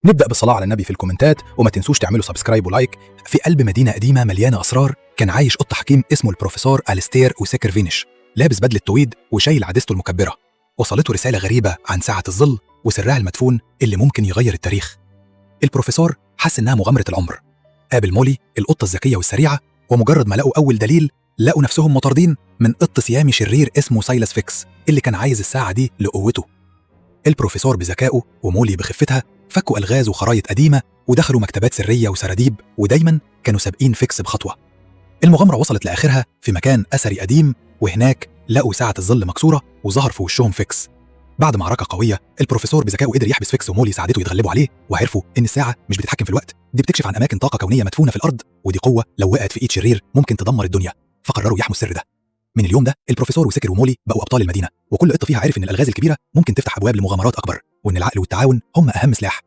نبدأ بالصلاة على النبي في الكومنتات، وما تنسوش تعملوا subscribe و like. في قلب مدينة قديمة مليانة أسرار كان عايش قط حكيم اسمه البروفيسور أليستير وسكر فينيش، لابس بدلة تويد وشايل عدسته المكبرة. وصلته رسالة غريبة عن ساعة الظل وسرها المدفون اللي ممكن يغير التاريخ. البروفيسور حس إنها مغامرة العمر. قابل مولي القطة الذكية والسريعة، ومجرد ما لقوا أول دليل لقوا نفسهم مطاردين من قط سيامي شرير اسمه سايلاس فيكس اللي كان عايز الساعة دي لقوته. البروفيسور بذكائه ومولي بخفتها فكوا ألغاز وخرايط قديمة ودخلوا مكتبات سرية وسراديب، ودايما كانوا سابقين فيكس بخطوة. المغامرة وصلت لآخرها في مكان أثري قديم، وهناك لقوا ساعة الظل مكسورة وظهر في وشهم فيكس. بعد معركة قوية البروفيسور بذكائه قدر يحبس فيكس ومولي ساعدته يتغلبوا عليه، وعرفوا إن الساعة مش بتتحكم في الوقت، دي بتكشف عن أماكن طاقة كونية مدفونة في الأرض، ودي قوة لو وقعت في إيد شرير ممكن تدمر الدنيا. فقرروا يحموا السر ده. من اليوم ده البروفيسور وسكر ومولي بقوا أبطال المدينة، وكل قطة فيها عرف إن الألغاز الكبيرة ممكن تفتح أبواب لمغامرات أكبر، وإن العقل والتعاون هم أهم سلاح.